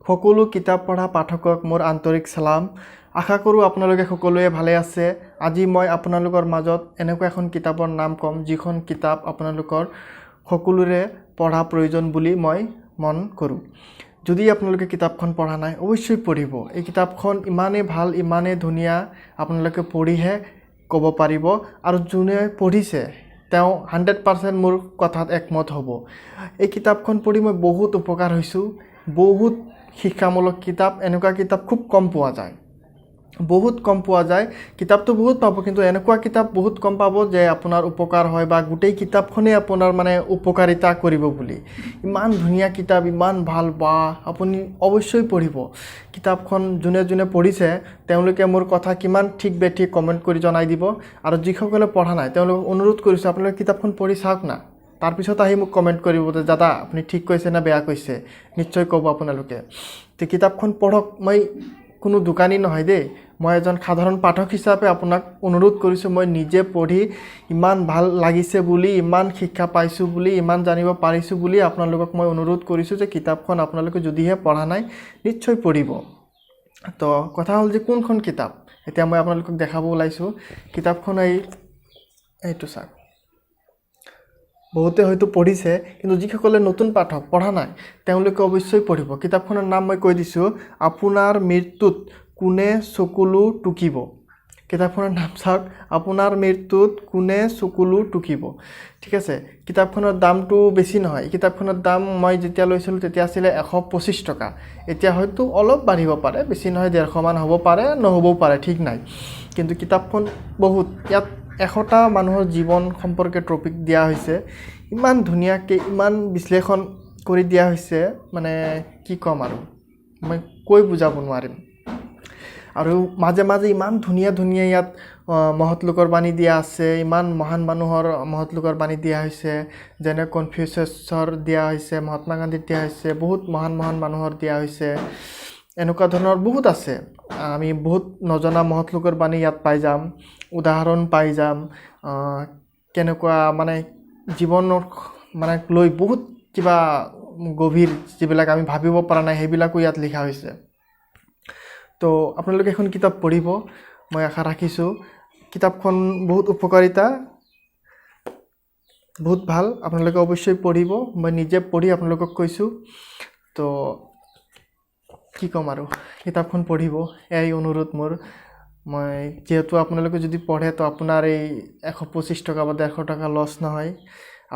সকলো কিতাপ পঢ়া পাঠকক মোৰ আন্তৰিক চালাম। আশা কৰোঁ আপোনালোকে সকলোৱে ভালে আছে। আজি মই আপোনালোকৰ মাজত এনেকুৱা এখন কিতাপৰ নাম ক'ম, যিখন কিতাপ আপোনালোকৰ সকলোৰে পঢ়া প্ৰয়োজন বুলি মই মন কৰোঁ। যদি আপোনালোকে কিতাপখন পঢ়া নাই, অৱশ্যেই পঢ়িব। এই কিতাপখন ইমানেই ভাল, ইমানেই ধুনীয়া, আপোনালোকে পঢ়িহে ক'ব পাৰিব আৰু যোনে পঢ়িছে তেওঁ 100% মোৰ কথাত একমত হ'ব। এই কিতাপখন পঢ়ি মই বহুত উপকাৰ হৈছোঁ। বহুত শিক্ষামূলক কিতাপ। এনেকুৱা কিতাপ খুব কম পোৱা যায়, বহুত কম পোৱা যায়। কিতাপটো বহুত পাব, কিন্তু এনেকুৱা কিতাপ বহুত কম পাব যে আপোনাৰ উপকাৰ হয় বা গোটেই কিতাপখনেই আপোনাৰ মানে উপকাৰিতা কৰিব বুলি। ইমান ধুনীয়া কিতাপ, ইমান ভাল, বা আপুনি অৱশ্যেই পঢ়িব কিতাপখন। যোনে যোনে পঢ়িছে, তেওঁলোকে মোৰ কথা কিমান ঠিক বেঠিক কমেণ্ট কৰি জনাই দিব। আৰু যিসকলে পঢ়া নাই, তেওঁলোকক অনুৰোধ কৰিছোঁ, আপোনালোকে কিতাপখন পঢ়ি চাওক না, তাৰপিছত আহি মোক কমেণ্ট কৰিব যে দাদা, আপুনি ঠিক কৈছে নে বেয়া কৈছে। নিশ্চয় ক'ব আপোনালোকে। তো কিতাপখন পঢ়ক। মই কোনো দোকানী নহয় দেই, মই এজন সাধাৰণ পাঠক হিচাপে আপোনাক অনুৰোধ কৰিছোঁ। মই নিজে পঢ়ি ইমান ভাল লাগিছে বুলি, ইমান শিক্ষা পাইছোঁ বুলি, ইমান জানিব পাৰিছোঁ বুলি আপোনালোকক মই অনুৰোধ কৰিছোঁ যে কিতাপখন আপোনালোকে যদিহে পঢ়া নাই, নিশ্চয় পঢ়িব। তো কথা হ'ল যে কোনখন কিতাপ, এতিয়া মই আপোনালোকক দেখাব ওলাইছোঁ কিতাপখন। এইটো চাওক। বহুতে হয়তো পঢ়িছে, কিন্তু যিসকলে নতুন পাঠক, পঢ়া নাই, তেওঁলোকে অৱশ্যেই পঢ়িব। কিতাপখনৰ নাম মই কৈ দিছোঁ, আপোনাৰ মৃত্যুত কোনে চকুলো টুকিব। কিতাপখনৰ নাম চাওক, আপোনাৰ মৃত্যুত কোনে চকুলো টুকিব। ঠিক আছে। কিতাপখনৰ দামটো বেছি নহয়। এই কিতাপখনৰ দাম মই যেতিয়া লৈছিলোঁ, তেতিয়া আছিলে 125 টকা। এতিয়া হয়তো অলপ বাঢ়িব পাৰে, বেছি নহয়, 150মান হ'ব পাৰে, নহ'বও পাৰে, ঠিক নাই। কিন্তু কিতাপখন বহুত, ইয়াত 100টা মানুহৰ জীৱন সম্পৰ্কে টপিক দিয়া হৈছে। ইমান ধুনীয়াকৈ, ইমান বিশ্লেষণ কৰি দিয়া হৈছে, মানে কি ক'ম আৰু, মই কৈ বুজাব নোৱাৰিম। আৰু মাজে মাজে ইমান ধুনীয়া ধুনীয়া ইয়াত মহৎ লোকৰ বাণী দিয়া আছে। ইমান মহান মানুহৰ মহৎ লোকৰ বাণী দিয়া হৈছে, যেনে কনফিউচাছৰ দিয়া হৈছে, মহাত্মা গান্ধীৰ দিয়া হৈছে, বহুত মহান মহান মানুহৰ দিয়া হৈছে। এনেকুৱা ধৰণৰ বহুত আছে। আমি বহুত নজনা মহৎ লোকৰ বাণী ইয়াত পাই যাম, উদাহৰণ পাই যাম। কেনেকুৱা মানে জীৱনৰ মানে লৈ বহুত কিবা গভীৰ, যিবিলাক আমি ভাবিব পৰা নাই, সেইবিলাকো ইয়াত লিখা হৈছে। তো আপোনালোকে এখন কিতাপ পঢ়িব, মই আশা ৰাখিছোঁ। কিতাপখন বহুত উপকাৰিতা, বহুত ভাল। আপোনালোকে অৱশ্যেই পঢ়িব। মই নিজে পঢ়ি আপোনালোকক কৈছোঁ। তো কি ক'ম আৰু, কিতাপখন পঢ়িব, এয়াই অনুৰোধ মোৰ। মই যিহেতু আপোনালোকে যদি পঢ়ে, তো আপোনাৰ এই 125 টকা বা 150 টকা লছ নহয়,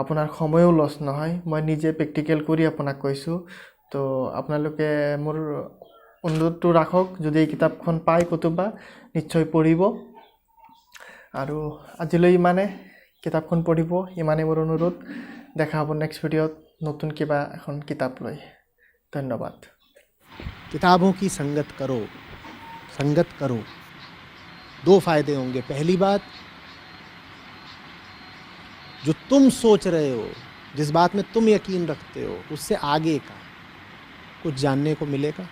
আপোনাৰ সময়ো লছ নহয়। মই নিজে প্ৰেক্টিকেল কৰি আপোনাক কৈছোঁ। তো আপোনালোকে মোৰ অনুৰোধটো ৰাখক, যদি এই কিতাপখন পায় ক'তোবা, নিশ্চয় পঢ়িব। আৰু আজিলৈ ইমানে। কিতাপখন পঢ়িব, ইমানেই মোৰ অনুৰোধ। দেখা হ'ব নেক্সট ভিডিঅ'ত নতুন কিবা এখন কিতাপ লৈ। ধন্যবাদ। किताबों की संगत करो, संगत करो। दो फायदे होंगे। पहली बात, जो तुम सोच रहे हो, जिस बात में तुम यकीन रखते हो, उससे आगे का कुछ जानने को मिलेगा।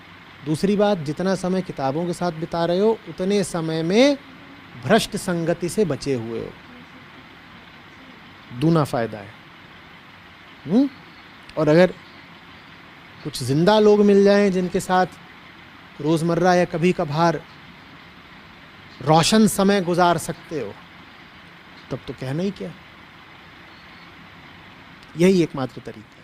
दूसरी बात, जितना समय किताबों के साथ बिता रहे हो, उतने समय में भ्रष्ट संगति से बचे हुए हो। दूना फायदा है, हम्म। और अगर कुछ जिंदा लोग मिल जाएं, जिनके साथ रोज़मर्रा या कभी कभार रोशन समय गुजार सकते हो, तब तो कहना ही क्या। यही एकमात्र तरीका।